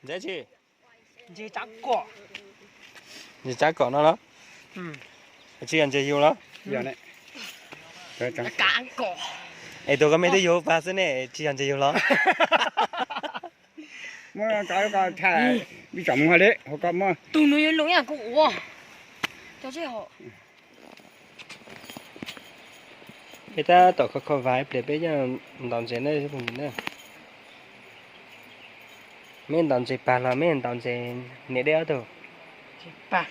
Ntses tsi? Ntses tsav kom no los? Tsis yog ntses yus los? Es tus koj me twb yug pas xwb ne, tsis yog ntses yus los? Tus nus yuav lus yam kuv ua. Peb tab tom kho kho vas ib pliag peb coj ntaus ntses na. Meb ntaus ntses pag los meb ntaus ntses niam dej ob tug? Tsis pag.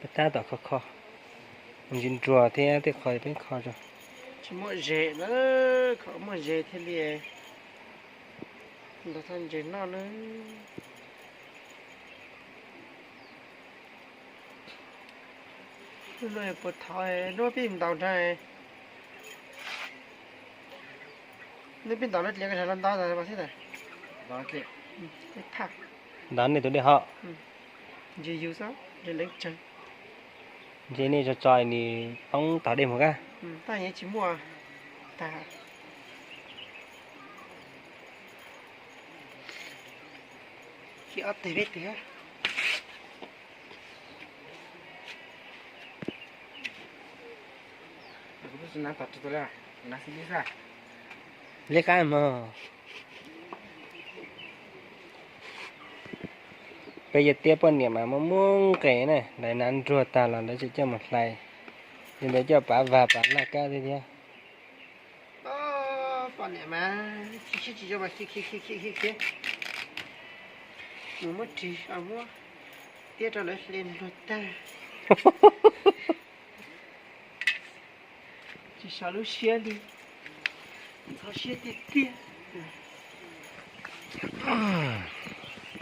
Peb tab tom kho kho ntsis nruas thiab tej qho peb kho rau. Tsis muaj zes na, kho muaj zes thiaj li ntaus tau ntses noj na. Lub no puas thov lub pib ntaus nrag. Neb pib ntaus lub dliav koj los ntaus tas mas xwb tas. Ntaus nej tus dej hos. Ntses yus xwb, ntses leej tsawg. Ntses nej tso tso nws poob tog dej mus kab. Tab tsis muaj tag. Khi ob teg peb teg. Liab qab mog. Peb yawg tiab poj niam mas muaj muaj nqes na, lawv hnav nruas tag los lawv tseem coj mus hlais, yog ntawd coj pav vag pav laj kab thiab thiab. Poj niam mas khi siab tsis zoo mas khi khi khi khi khi khiav. Mus muab ris muab tiab rau lawv hle nruas tag. Tsis sov lub siab li. Ntxhov siab tiag tiag.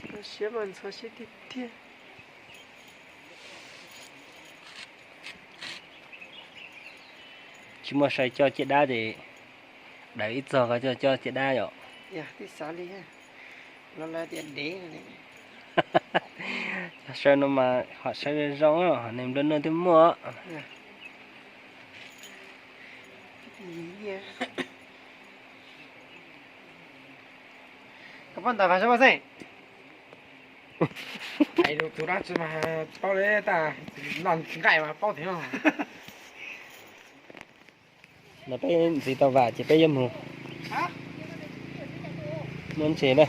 Ntxhov siab mas ntxhov siab tiag tiag. Tsis muaj saw coj ciaj dab ces daws ib txog ko coj coj ciaj dab yom. Yog twb xav li, los lawv tias dev. Yog saw no mas hom saw zoo zoo, hom neeg nplua nuj twb muaj. Koj pab ntaus qhov saib paj xeej. Hais lus tus dab tsi mas paub li tas, noj nqaij mas paub tiag no. No peb ntxiv tau vam ces peb yuav mus muab ntses na.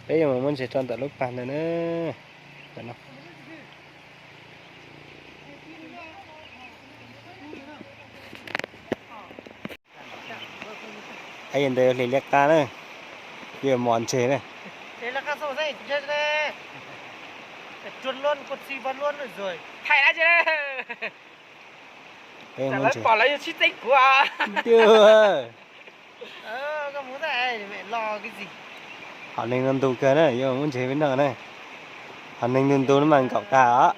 Peb yuav mus muab ntses rau ntawm lub pas ntawd na. Yog ntawd hlis liab qab na, yuav mos ntses na. Hom neeg ntu ntu kawg na, yuav muab ntses peb noj na. Hom neeg ntu ntu no mas nkaum tag os.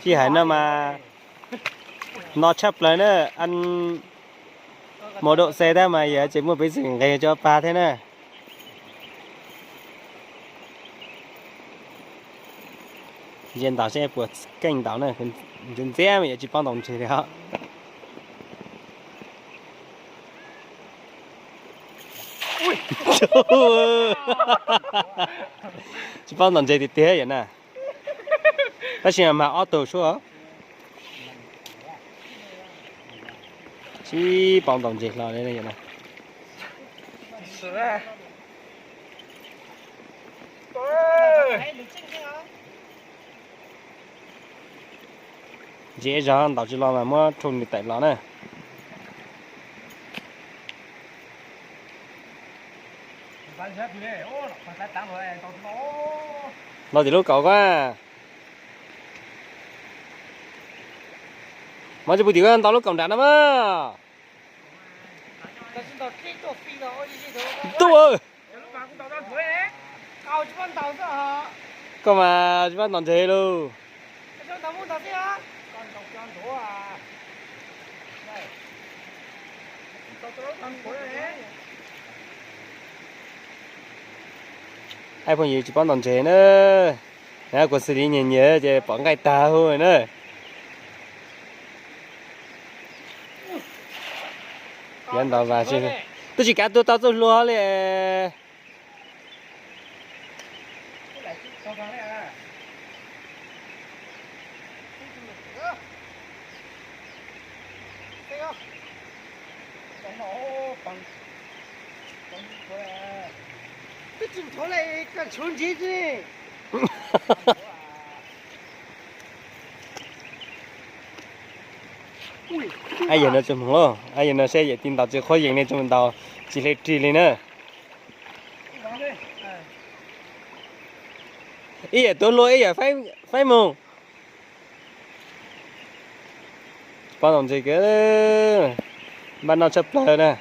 Tsis hais no mas no tshaj plaws na, ăn một độ C tab mas yog tseem muaj peev xwm nqes tso pa thiab na. Ntsia ntaus seb puas keej ntaus na, ntxim ntxiab mas yuav tsis paub ntaus ntses li os. Tsis paub ntaus ntses tiag tiag yom na. Tab sis mas ob tug suab. Tsis paub ntaus ntses hlo li yom na. Ntses zog ntaus tsis los mas muab rhu nws tawm los na. Ntaus tim lub kaum ko. Mas tsis pub tim ko ntaus lub kaum nram no mas. Ntuj, koj mas tsis pab ntaus ntses lauj. Phooj ywg tsis paub ntaus ntses na, kuv xws li nyias nyias ces pom nqaij tag huv na. Yav ntaus vas, twb tsis kav tua tau txoj hlua li. Ab, yawg no tsis moog lawm, ab, yawg no saib yawm tij ntaus tsis qhuav yees li, tsis moog ntaus, tsis hle rig li na. Ib yam tuav hlua ib yam faib moog. Poj ntaus ntses kawg, npaj noj tshaj plaws na.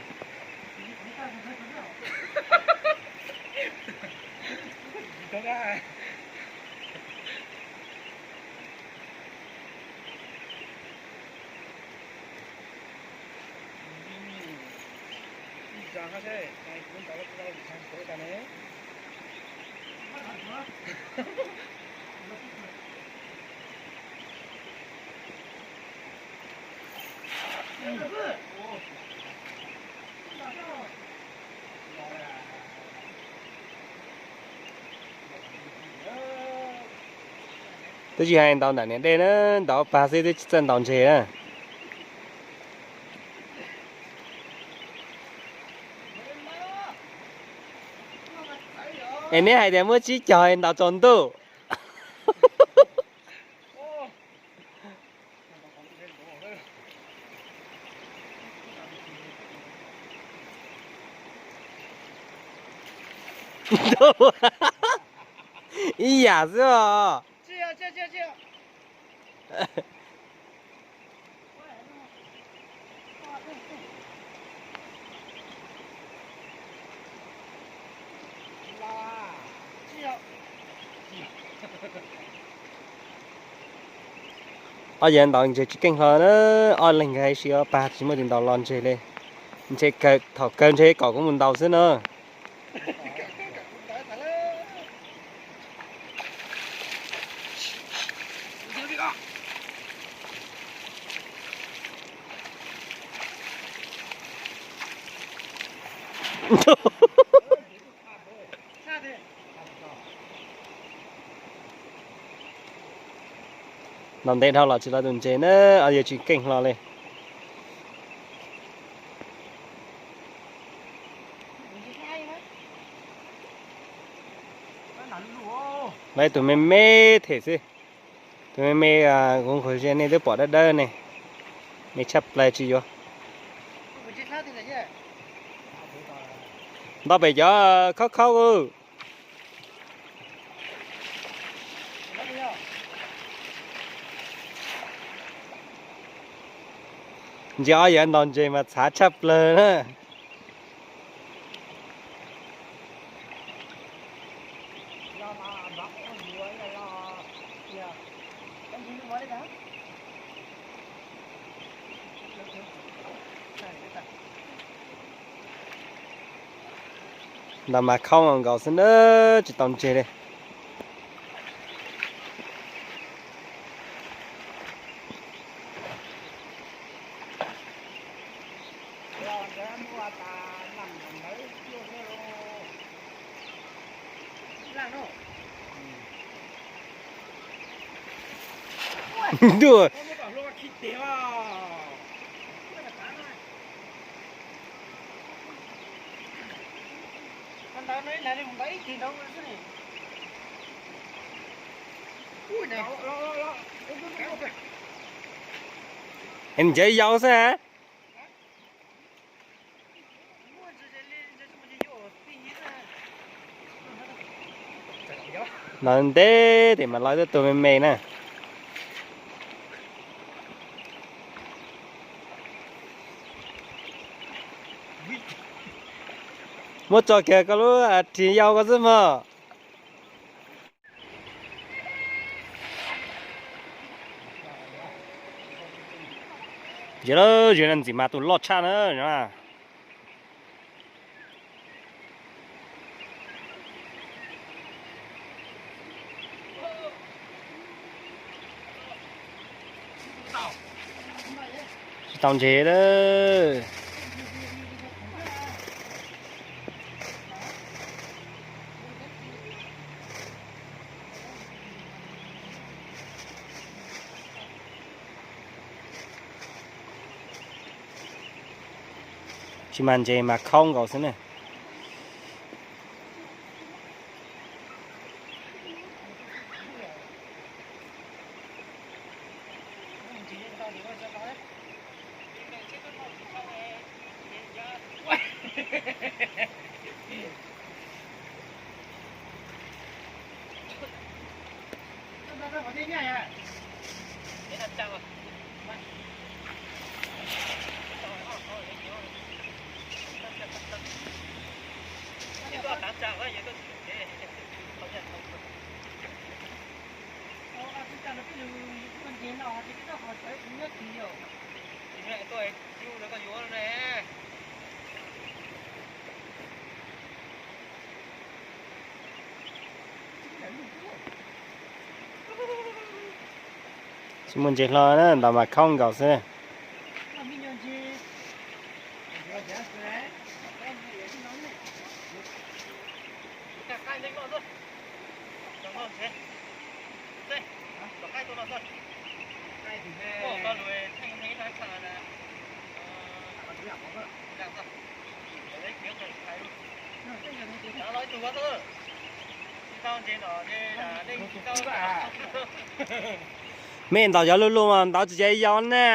Twb tsis hais ntaus ntawm niam dej na, ntaus pag xwb twb tsis txawj ntaus ntses na. Es neb hais tias muab tsib caug ntaus tsaus ntuj. Ib yam xwb os. Ob yawg ntaus ntses tsis keej hlo na, ob leeg nkawd ib si ob pag tsis muaj tus ntaus los ntses li. Ntshe thaum kawg ntshe kom kuv mus ntaus xwb no. Ntaus ntev dhau los tsis tau tus ntses na, ob yawg tsis keej hlo li. Lawv tus me me them xwb. Tus me me, kuv nqhis ze nej twb pom dawb dawb ne, me tshaj plaws tsis yuav. Nto pem cov khaub khaub. Ntsia ob yawg ntaus ntses mas txhav tshaj plaws na. Ntaus mas khaub nkaus xwb na, tsis tau ntses li. Ntuj. Ncav yau xwb ha. Ntaus ntev tes mas los ib tug me me na. Muab tso kiag koj lub ris yau koj xwb mog. Yog lawm, yog ntxim mas tus loj tshaj na. Tau ntses lawm. Tsis mas ntses mas khaub nkaus xwb na. Tsis muaj ntses hlo na, ntau mas khaub nkaus xwb. Mej ntaus cov luj luj mas ntaus tsis yau na.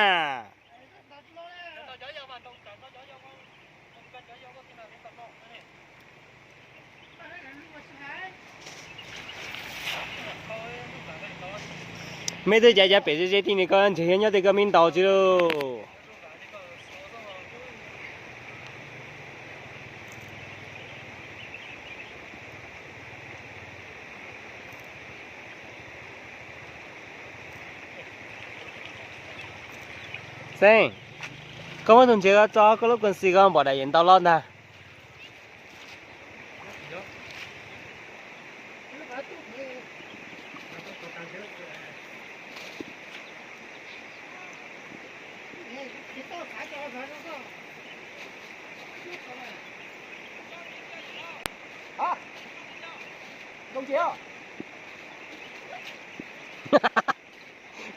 Mej twb cav cav pem ze ze tij ne, koj ntses nyob tej koj mej ntaus tsis lauj. Xeeb, koj muab tus ntses ko tso koj lub kos xis ko npaum daim yem ntaus los ntag.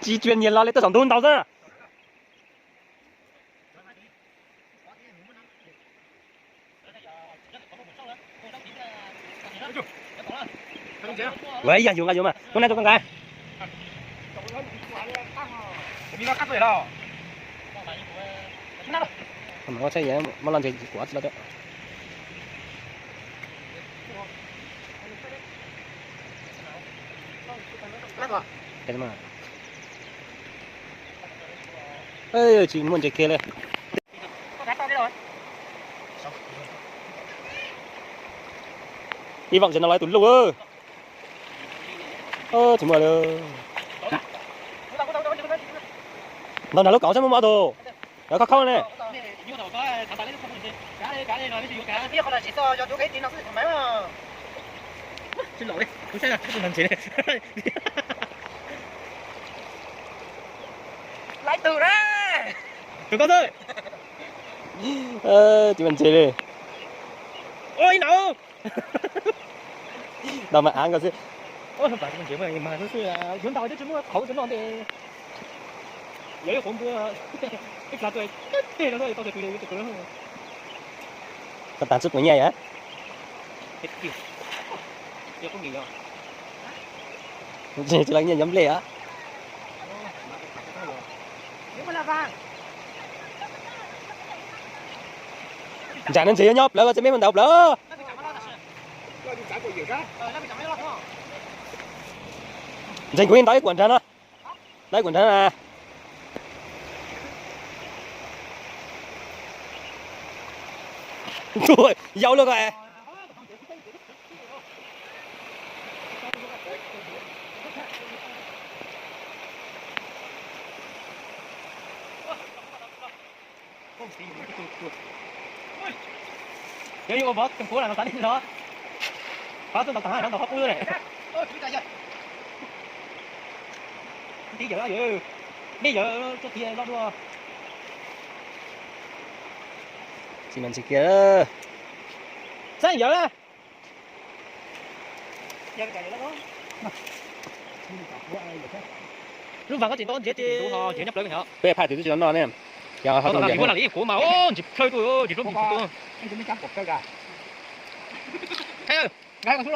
Tsis tsuas nyiam los li tuaj saum ntug ntaus xwb. Ua yog yus nqa yuav mas muab nab rau koj nqa. Muab los ntses kuv tsis los. Tsis muaj ntses kiag li. Hy vọng giờ nó lấy tụi lũ. Ơ, tsis muaj li. Ntau nag lub kaum saib muaj mov tus. Lawv khaub khaub ne. Lái từ ra. Tụi koj xwb. Tsis muaj ntses li. Ôi, nau. Ntau mas av nkaus xwb. Ntses mas mas xwb xwb, yuav ntau twb tsis muaj qhov no ntej. Yuav ib qhov npua, ib plav tuaj, teg no tau tus yuav tus. Koj tag tsuj tus nyiaj yom? Tsis lawv nyiaj nyob nplej os. Ntsam no ntses yuav nyob plawv, tsis mej mus ntaus plawv. Ntseeg kuv ib ntaus ib kuam nrag no. Ntaus ib kuam nrag na. Yau luaj koj es. Yog yuav ua vov tsoom kuv na, no xav li no. Pab tuaj ntaus tag no ntaus qhov qub ne. Tib yawm, nej yawm tso tiag los dua. Tsis mas ntsis kiag. Xeeb yawm na. Lub vas koj tseem tau nrhiav ces nyob plawv yog. Peb phaj twb tsis tau noj ne. Kuv mas ntsis plhaw tuaj, ntsis plhaw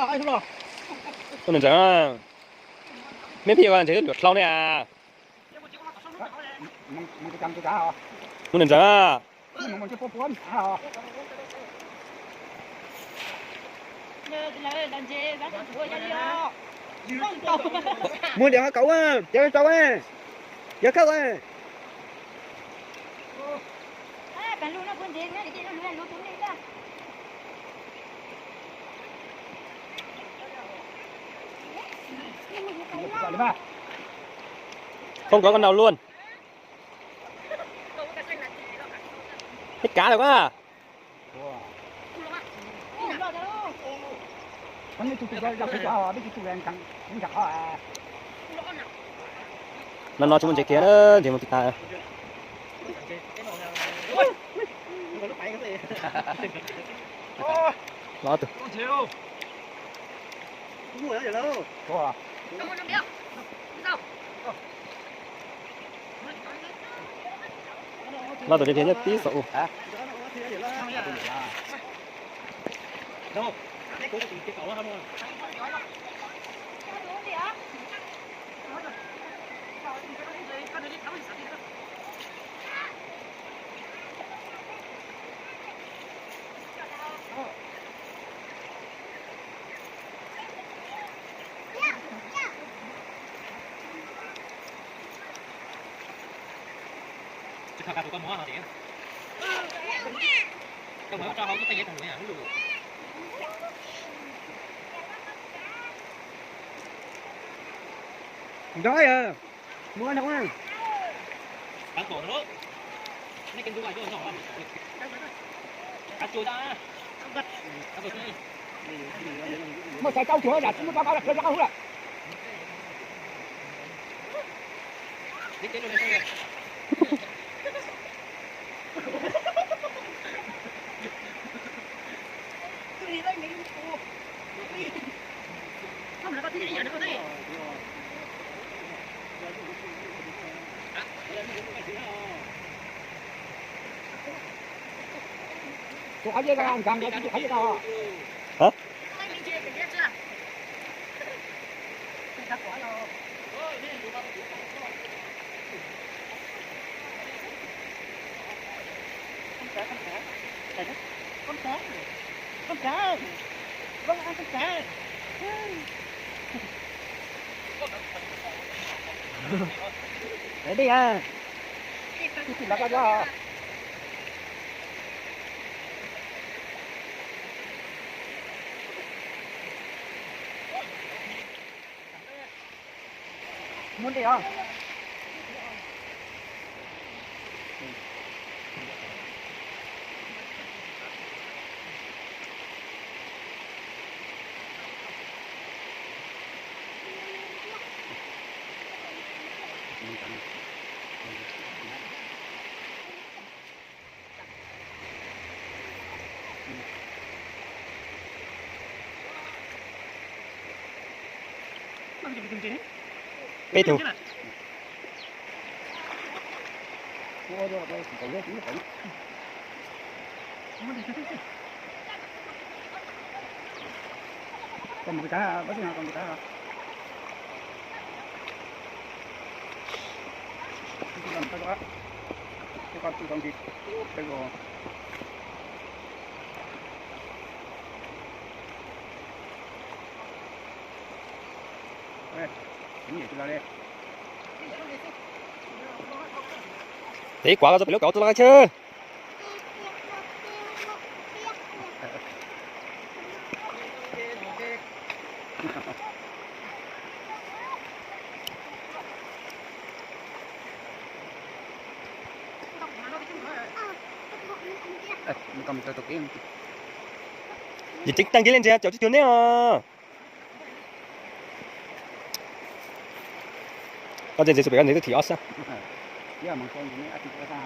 ntsis plhaw. Tus niam ntxawm, mej pheej yuav nrhiav luam dlau ne. Tus niam ntxawm. Muag diam hab kauv, cov rau, yog khawb. Không có con nào luôn. Hết cá rồi quá. No no tsis muaj ntses kiag, tsis muaj tis tas. Los tus. Los tus, nyob tib saum. Tsis kho ka tus koj muab no tiag. Koj muab tso hauv lub txaj yev tag lus yam lub lus. Nrog yog muab no. Muaj xaiv rau cuag yam tsis muaj rau qab lawm, rau qab hub lawm. Tus qhov yeej, nkag nkag tus qhov yeej tau. Hả? Dej dej a. Tus tim lawv koj. Muaj dej os. Peb tug. Tes kuav koj txoj pem lub kauv txoj laj qab chawj. Yim tseev tag nkiv li ntsis cov tsis cuag neb os. Koj ntse ntse xu pem koj ntse twb thim ob sab. Yog mas koj ntse neb ab tsi koj sab.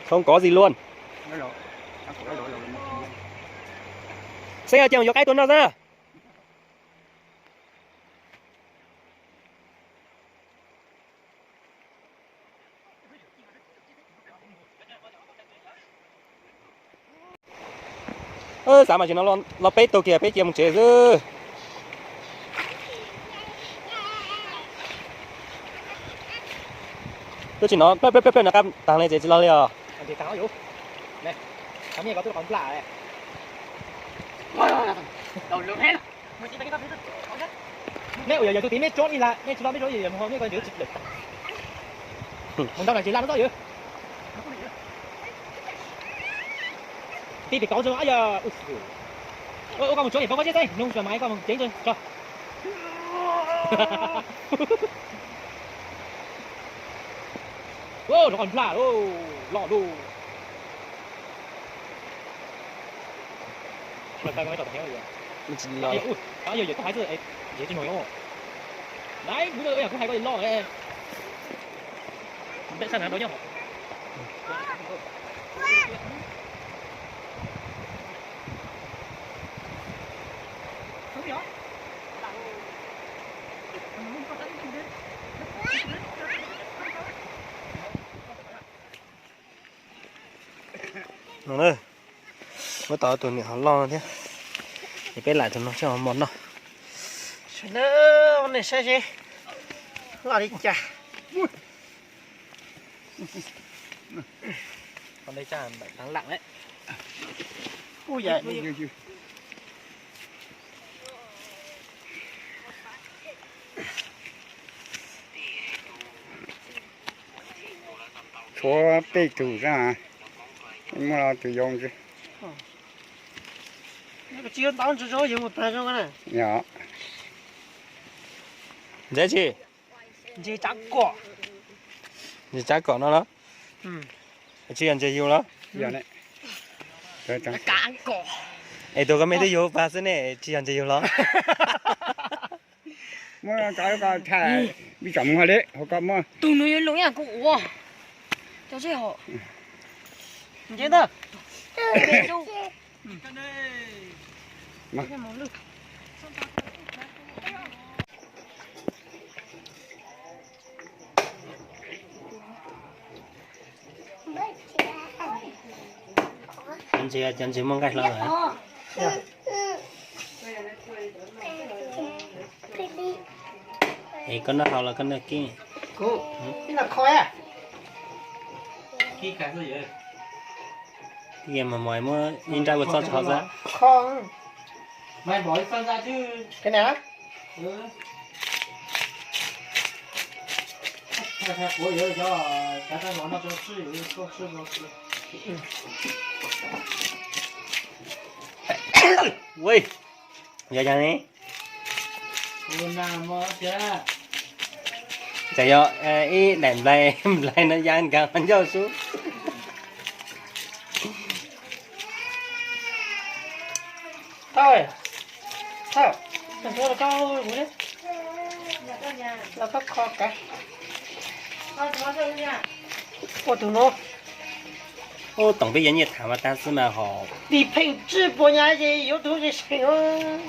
Không có gì luôn. Xeeb, cia mus yuav qaib tua noj xwb. Xav mas tsis no los peb tug kiag peb cia mus tsev xwb. Twb tsis no, peb peb peb no qab tag li ces tsis los li os. Nej ua yog yus tus tib mej tsob ib lawm, nej tsis tau mej tsob yus yus mus ho nej ko yus tsis lawm. Mus ntau na tsis laj no txob yus. Tib pem kauv tso, ua koj mus tsuav yam pab koj tsev xeeb, nug xyuas mas koj mus ceev tso. Rov qab nplaj loj loj. No, muab tau tus niam hov loj no thiab, ces peb lam tus no seb ho mos noj. Sawv daws, nej saib seb loj li cas. Tshuav peb tug xwb, muaj tus yoo tsis. Ntses tsi? Ntses tsav kom no los? Tsis yog ntses yug los? Es tus koj mej twb yug pag xwb ne, tsis yog ntses yug los? Muab koj thaij, pib tsom mus hauv li, hauv koj muab. Tus no yuav loo ib yam kuv ua. Cov zej hom. Nce ntag. Cov ntses, cov ntses muaj nqaij hlo lawm. Es koj noj hau los koj noj kib? Kib mas mos muab ib nrab ua txob tso hauv xwb. Yog yog ne. Txawm yog ib daim nplai, nplai no ya nkag ncauj sub. Thawj, thawj, los koj, los koj kho kav. Ua tus no. Ub, toom peb yuav nyiaj tham mas tag xwb mas hom. Tim pheej tsi puas nyas ces yuav tus ces seem.